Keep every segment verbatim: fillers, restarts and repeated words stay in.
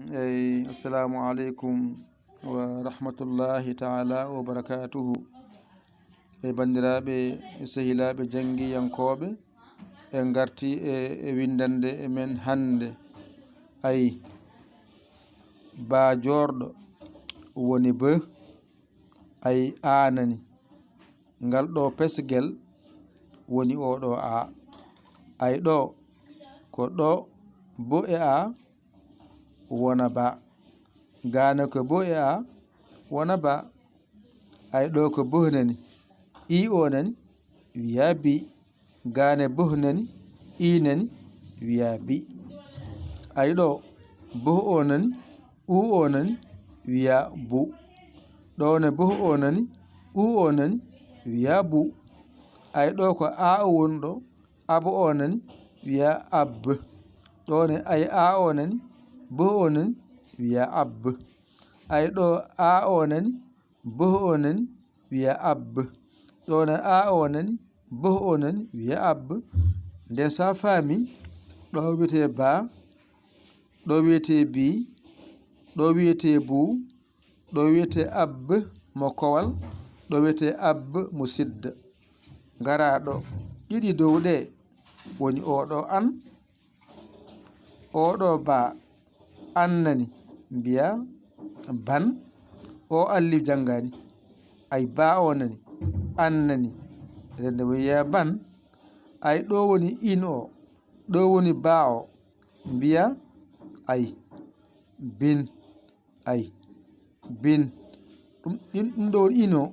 Eyi, assalamu aleykum wa rahmatullahi taala wa barakatuhu. E banndiraaɓe, e sehilaaɓe janngiyankooɓe, en ngartii e, e winndannde men hannde. Ay, baa joorɗo woni B, ay, A nani. Ngal ɗo pesgel woni oo ɗo A. Ay ɗo, ko ɗo bo e A wona ba. Gaa ne ko bo e A wona ba. Ay ɗo ko bo nani. I o nani, wiya bi. Gaa ne bo nani, i nani, wiya bi. Ay ɗo, bo o nani, u o nani, wiya bu. Ɗo ne bo o nani, u o nani, wiya bu. Ay ɗo ko A o woni ɗo, abo o nani, wiya ab. Ɗo ne ay A o nani, bo o nani, wiya ab. Ay ɗo A o nani, bo o nani, wiya ab. Ɗo ne A o nani, bo o nani, wiya ab. Nden so a faami, ɗo wiyetee ba, ɗo wiyetee bi, ɗo wiyetee bu, ɗo wiyetee ab mo kowal, ɗo wiyetee ab mo sidda. Ngaraa ɗo, ɗiɗi dow ɗe woni oo ɗo an, oo ɗo ba, an nani, mbiya ban, o alli janngaani. Ay ba o nani, an nani, rende wiya ban. Ay ɗo woni in o, ɗo woni ba o, mbiya ay bin. Ay, bin. Ɗum, ɗin, ɗum ɗo woni in o,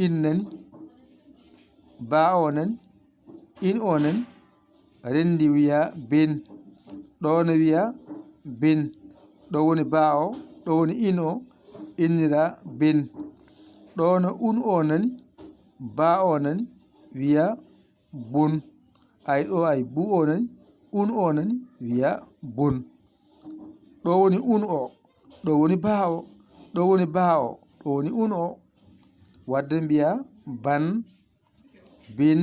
in nani. Ba o nani, in o nani. Rendi wiya bin. Ɗo ne wiya bin. Ɗo woni ba o, ɗo woni in o, innira bin. Ɗo ne un o nani, ba o nani, wiya bun. Ay ɗo ay bu o nani, un o nani, wiya bun. Ɗo woni un o, ɗo woni ba o, ɗo woni ba o, ɗo woni un o. Wadde mbiya ban, bin,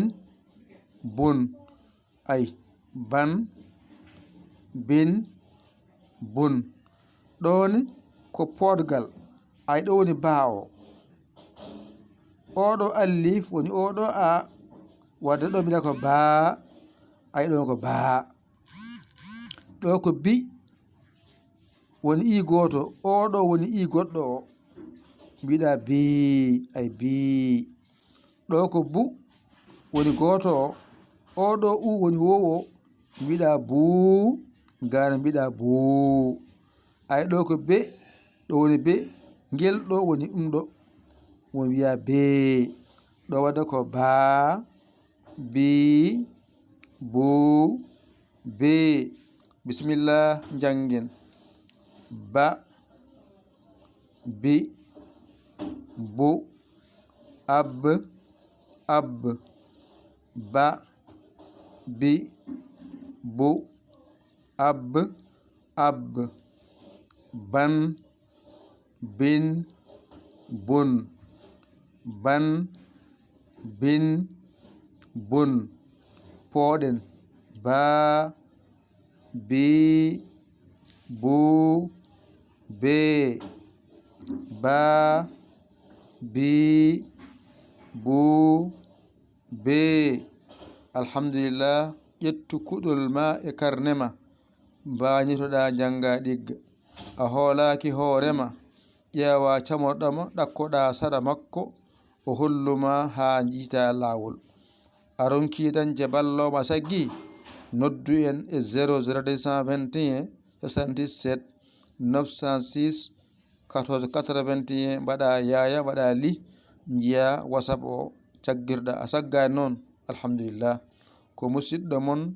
bun. Ay, ban, bin, bun. Ɗo ne ko poodgal. Ay ɗo woni ba o. Oo ɗo allif woni oo ɗo A. Wadde ɗo mbiɗa ko baa. Ay ɗo ko baa. Ɗo ko bi woni i gooto. Oo ɗo woni i goɗɗo o. Mbiɗa bi, ay bi. Ɗo ko bu woni gooto o. Oo ɗo u woni woowo. Mbiɗa buu, gaa ne mbiɗa buu. Ay ɗo ko be, ɗo woni be, ngel ɗo woni ɗum ɗo. Won wiya bee. Ɗo wadda ko baa, bii, buu, bee. Bisimilla, njanngen. Ba, bi, bu, ab, ab. Ba, bi, bu, ab, ab. Ban, bin, bun. Ban, bin, bun. Pooɗen. Baa, bii, buu, bee. Baa, bii, buu, bee. Alhamdulillah, ƴettu kuɗol ma e karne ma. Mbañotoɗaa jannga ɗigga. A hoolaaki hoore ma. Ƴeewa camorɗo ma, ɗakkoɗaa saɗa makko, o hollu ma haa njiita laawol. A ronki dañde ballo ma saggi, noddu en e zéro zéro deux cent vingt et un soixante-dix-sept neuf cent six quatorze quatre-vingt-un, mbaɗa yaaya, mbaɗa li, njiya WhatsApp o caggirɗa. A saggaani noon, alhamdulillah. Ko musidɗo mon,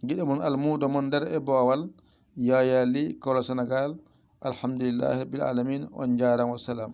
giɗo mon, almuudo mon nder e boowal, Yaaya Li, Kolo Senegaal. Alhamdulillahi rabbil alamin. On njaaraama, wassalam.